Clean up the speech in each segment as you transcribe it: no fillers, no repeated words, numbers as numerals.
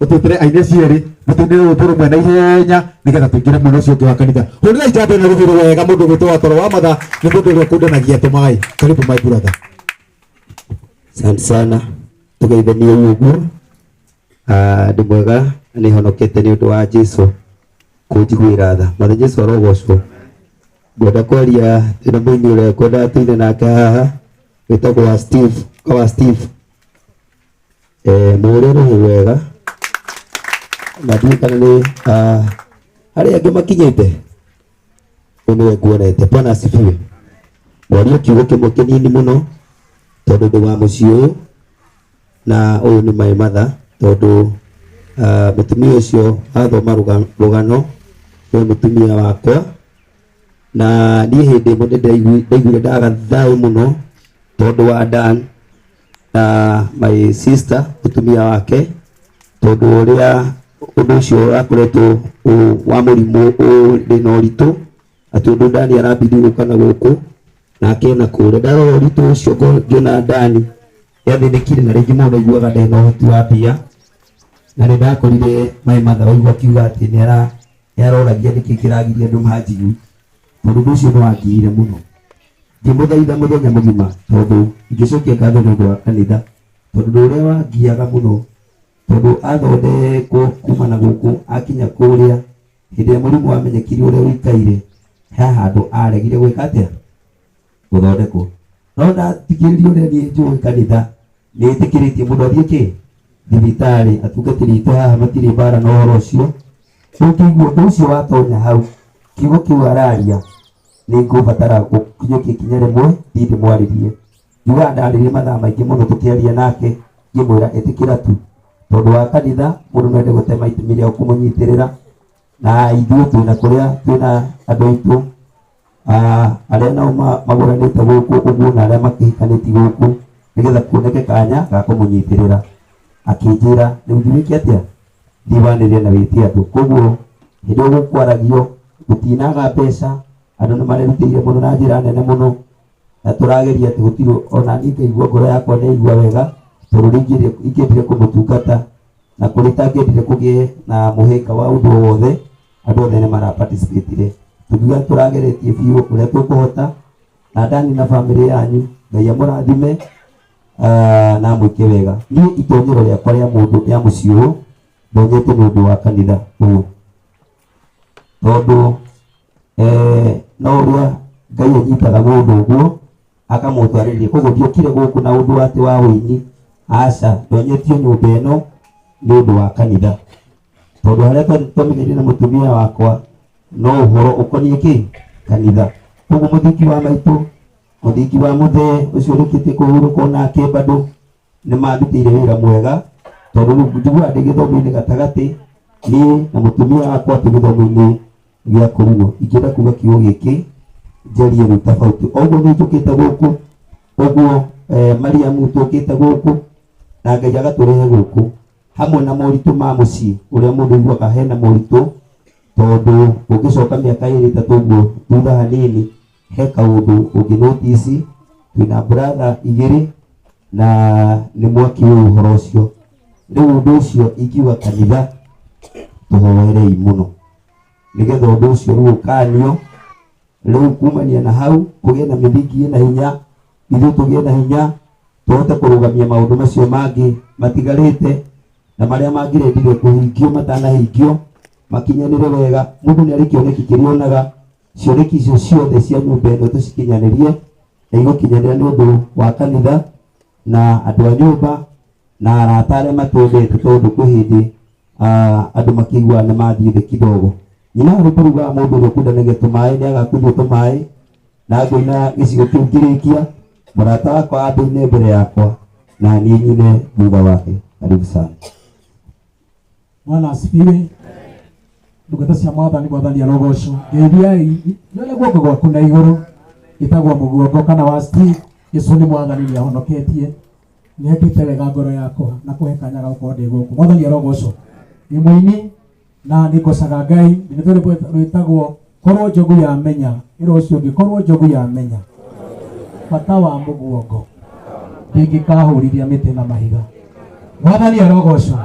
Ũtwĩtĩre aini acio erĩ mũtũinĩre rwĩmbo rũmwe na ihenya nĩgetha tũingĩre mwena ũcio ũngĩ wa kanitha. Hũrĩrai njamba ĩno rũhĩ wega mũndũ ũgwĩtwo Watoro wa Matha nĩ mũndũ ũrĩa ũkundanagia tũmaĩ. Karibu my brother. Asante sana, tũgeithanie ũguo. Ah, ndĩ mwega na nĩ honokete nĩ ũndũ wa Jesu kũnjiguĩra tha. Mwathani Jesu arogocwo. Ngwenda kwaria ndĩna mũini ũrĩa ngwendaga tũine nake haha wĩtagwo wa Steve, wa Steve. Eh, mũhũre rũhĩ wega na ndiũĩ kana nĩ ah, harĩ angĩ makinyĩte. Ũyũ nĩwe nguonete. Bwana asifiwe. Ngwaria kiugo kĩmwe kĩnini mũno tondũ ndĩ wa mũciĩ ũyũ na ũyũ nĩ my mother tondũ mũtumia ũcio athoma rũgano nĩwe mũtumia wakwa na niĩ hĩndĩ ĩmwe nĩ ndaiguire ndaga thayũ mũno tondũ wa Dan na my sister mũtumia wake tondũ ũrĩa ũndũ ũcio wakoretwo wa mũrimũ ũrĩ na ũritũ atĩ ũndũ Dani arambidi gũka na gũkũ nake na kũrĩa. Ndarora ũritũ ũcio ngĩona Dani nĩathĩnĩkire na rĩngĩ mũndũ aiguaga ndarĩ na ũhoti wa mbia na nĩ ndakorire my mother waigua akiuga atĩ nĩaroragia nĩkĩ kĩragiria andũ manjigue tondũ ũndũ ũcio nĩ wangiire mũno. Ngĩmũthaitha mũthenya mũgima tondũ ingĩcokia ngatho nĩ ũndũ wa kanitha tondũ ũndũ ũrĩa wangiaga mũno tondũ athondekwo kuma na gũkũ akinya kũrĩa hĩndĩ ĩrĩa mũrimũ wamenyekire ũrĩa ũikaire he handũ aregire gwĩka atĩa gũthondekwo. No ndatigĩrĩria ũrĩa niĩ njũĩ kanitha nĩ ĩtĩkĩrĩtie mũndũ athiĩ kĩ thibitarĩ, atungatĩri aitũ haha matirĩ mbara na ũhoro ũcio. Ũngĩigua ũndũ ũcio watonya hau kiugo kĩu araria nĩ ngũbatara gũkinyũkia ikinya rĩmwe thiĩ ndĩmwarĩrie. Njugaga ndarĩrie mathaa maingĩ mũno tũkĩaria nake ngĩmwĩra ĩtĩkĩra tu tondũ wa kanitha mũndũ no ende gũtema itemi rĩa kũmũnyitĩrĩra na ithuĩ twĩna kũrĩa twĩna andũ aitũ arĩa nao magũranĩte gũkũ ũguo na arĩa makĩhikanĩtie gũkũ nĩgetha kuoneke kanya ga kũmũnyitĩrĩra. Akĩnjĩra rĩu thiĩ wĩke atĩa, thiĩ wanĩrĩre na wĩte andũ. Koguo hĩndĩ ĩyo gũkwaragio gũtinaga mbeca, andũ nĩ marerutĩire mũno na njĩra nene mũno na tũrageria atĩ gũtirĩ ona niĩ ngaigua ngoro yakwa nĩ yaigua wega tondũ rĩngĩ ingĩendire kũmũtungata na kũrĩa itangĩendire kũgĩe na mũhĩnga wa ũndũ o wothe andũ othe nĩ mara participate. Tũngiuga tũrageretie biũ ũrĩa tũkũhota na Dani na bamĩrĩ yanyu Ngai amũrathime na amwĩke wega. Niĩ itonyero rĩakwa rĩa mũndũ rĩa mũciĩ ũyũ ndonyete nĩ ũndũ wa kanitha ũyũ tondũ no ũrĩa Ngai anyitaga mũndũ ũguo akamũtwarĩria. Koguo ndiokire gũkũ na ũndũ atĩ wa ũini, aca, ndonyetio nyũmba ĩno nĩ ũndũ wa kanitha tondũ harĩa twamenyanire na mũtumia wakwa no ũhoro ũkoniĩ kĩ kanitha. Koguo mũthingi wa maitũ, mũthingi wa mũthee ũcio ũrĩkĩtie kũhurũka onake bado nĩ mandutĩire wĩra mwega tondũ rĩu njiguaga ndĩ gĩthomo-inĩ gatagatĩ niĩ na mũtumia wakwa twĩ gĩthomo-inĩ gĩa kũrugwo. Ingĩenda kuga kiugo gĩkĩ njarie rĩu tofauti. Oguo nĩ njũkĩte gũkũ, ũguo Mariamu tũkĩte gũkũ na Ngai agatũrehe gũkũ hamwe na moritũ ma mũciĩ ũrĩa mũndũ aiguaga hena moritũ tondũ ũngĩcoka mĩaka ĩrĩ ĩtatũ ũguo thutha hanini he kaũndũ ũngĩ notice twĩna brother igĩrĩ na nĩ mwaki ũyũ ũhoro ũcio. Rĩu ũndũ ũcio ingiuga kanitha tũhoerei mũno nĩgetha ũndũ ũcio rĩu ũkanio rĩu kumania na hau kũgĩe na mĩthingi ĩna hinya ithuĩ tũgĩe na hinya tũhote kũrũgamia maũndũ macio mangĩ matigarĩte na marĩa mangĩrendire kũhingio matanahingio makinyanĩre wega. Mũndũ nĩ arĩ kĩoneki kĩrĩa onaga, cioneki icio ciothe cia nyũmba ĩno tũcikinyanĩrie na igũkinyanĩra nĩ ũndũ wa kanitha na andũ a nyũmba na arata arĩa matwendete tondũ kwĩ hĩndĩ andũ makĩiguaga nĩ mathiĩ thĩ kidogo. Nyina rwĩmbo rugaga mũndũ ũrĩa ũkundanagia tũmaĩ nĩ agakundio tũmaĩ na ngũina gĩcigo kĩu ngĩrĩkia mũrata wakwa ambe mbere yakwa na niĩ nyine thutha wake. Karibu sana. Bwana asifiwe. Ndungata cia mwathani, mwathani arogocwo. Ngeithiai nyone guoko gwaku na igũrũ gĩtagwo mũguongo kana wa Steve. Yesu nĩ mwathani, nĩ ahonoketie, nĩ ekĩte wega ngoro yakwa na kũhe kanya ga gũkorwo ndĩ gũkũ. Mwathani arogocwo. Ndĩ mũini na nĩ ngocaga Ngai. Ndĩ rwĩmbo rwĩtagwo korwo njogu yamenya, ĩra ũcio ũngĩ korwo njogu yamenya bata wa mũguongo ndĩngĩkahũrithia mĩtĩ na mahiga. Mwathani arogocwo.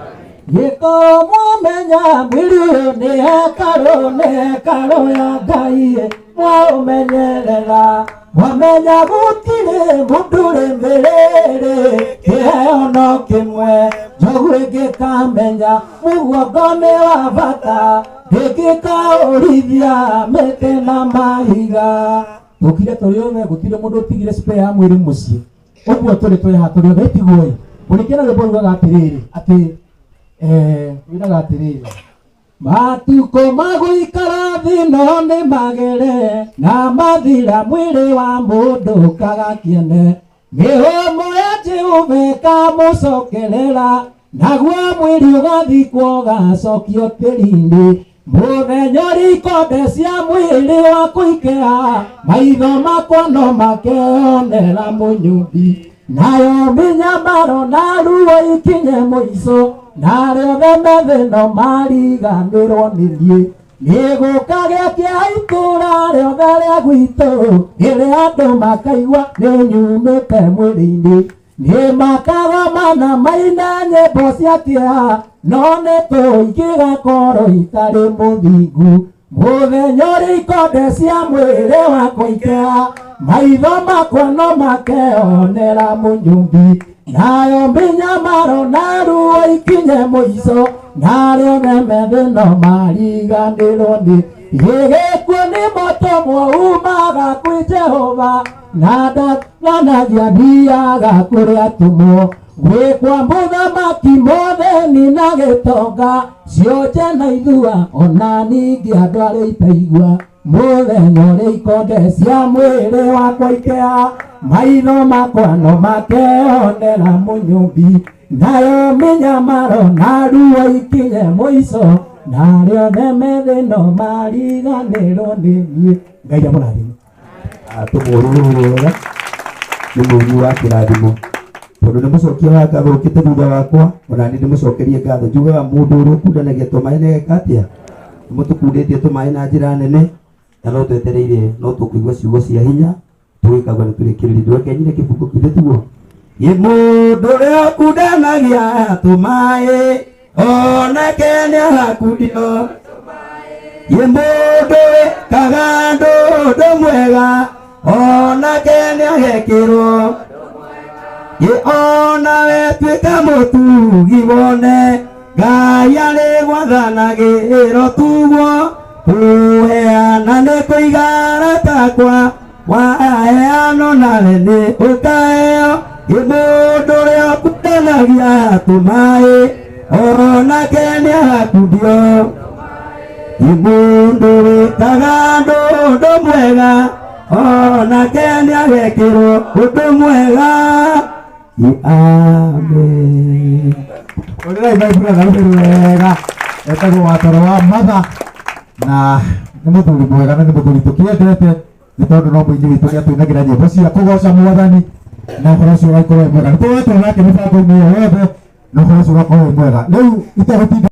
Gĩkorwo mwamenya mwĩrĩ ũyũ nĩ hekarũ, nĩ hekarũ ya Ngai, mwaũmenyerera. Mwamenya gũtirĩ mũndũ ũrĩ mĩrĩrĩ, kĩheo no kĩmwe. Njogu ĩngĩkamenya mũguongo nĩ wa bata, ndĩngĩkaũrithia mĩtĩ na mahiga. Tũkire tũrĩ othe, gũtirĩ mũndũ ũtigire spare ya mwĩrĩ mũciĩ. Ũguo tũrĩ twĩ haha tũrĩ othe, ĩtiguo ĩ. Mũrĩkia na rwĩmbo rugaga atĩrĩrĩ, atĩ ruinaga atĩrĩrĩ, matukũ ma gũikara thĩ no nĩ magere, na mathira mwĩrĩ wa mũndũ kaga kĩene. Mĩhũmũ ya Jehova ĩkamũcokerera, naguo mwĩrĩ ũgathikwo ũgacokio tĩri-inĩ. Mũthenya ũrĩa ikonde cia mwĩrĩ wakwa ikea, maitho makwa no makeonera mũnyũmbi. Nayo mĩnyamaro na ruo ikinye mũico, na arĩa othe me thĩ no mariganĩrwo nĩ niĩ. Nĩgũkagĩa kĩa itũũra rĩothe rĩa gwitũ, rĩrĩa andũ makaigua nĩ nyumĩte mwĩrĩ-inĩ. Nĩ makagomana maine nyĩmbo cia kĩeha, no nĩ tũingĩgakorwo itarĩ mũthingu. Mũthenya ũrĩa ikonde cia mwĩrĩ wakwa ikea, maitho makwa no makeonera mũnyũmbi. Nayo mĩnyamaro na ruo ikinye mũico, na arĩa othe me thĩ no mariganĩrwo nĩ. Gĩgĩkuo nĩ mũtũmwo umaga kwĩ Jehova, na ndathanagia thiaga kũrĩ atũmwo. Gwĩkwa mũthamaki motheni na gĩtonga, cionje na ithua, ona ningĩ andũ arĩa itaigua. Mũthenya ũrĩa ikonde cia mwĩrĩ wakwa ikea, maitho makwa no makeonera mũnyũmbi. Nayo mĩnyamaro na ruo ikinye mũico, na arĩa othe me thĩ no mariganĩrwo nĩ niĩ. Ngai amũrathime. Tũmũrĩre wega, nĩ mũini wa kĩrathimo, tondũ nĩ mũcokia wa ngatho ũkĩte thutha wakwa, ona niĩ ndĩmũcokerie ngatho. Njugaga mũndũ ũrĩa ũkundanagia tũmaĩ nĩ ageka atĩa? Nĩ mũtũkundĩtie tũmaĩ na njĩra nene, na no twetereire, no tũkũigua ciugo cia hinya tũgĩkagua nĩ tũrĩkĩrĩrie. Ndũrekenyire kĩbungo kĩu tiguo? Ĩ mũndũ ũrĩa ũkundanagia tũmaĩ onake nĩ arakundio. Ĩ mũndũ wĩkaga ũndũ mwega onake nĩ agekĩrwo. Ĩ onawe tuĩka mũtugi wone Ngai arĩ gwathanagĩrwo tuguo, kũheana nĩ kũiga arata akwa, waheanwo nawe nĩ ũkaheo. Ĩ mũndũ ũrĩa ũkundanagia tũmaĩ onake nĩ arakundio. Ĩ mũndũ wĩkaga ũndũ mwega onake nĩ agekĩrwo ũndũ mwega. Ĩ amen. Ũrĩrai maibura na rũhĩ wega, etagwo Watoro wa Matha, na nĩ mũthuri mwega na nĩ mũthuri tũkĩendete, nĩ tondũ no mũini witũ nĩ atũinagĩra nyĩmbo cia kũgoca mwathani, na ũhoro ũcio ũgakorwo wĩ mwega. Nĩ tũkoretwo nake mĩbango-inĩ ĩyo yothe, na ũhoro ũcio ũgakorwo wĩ mwega. Rĩu itegũtinda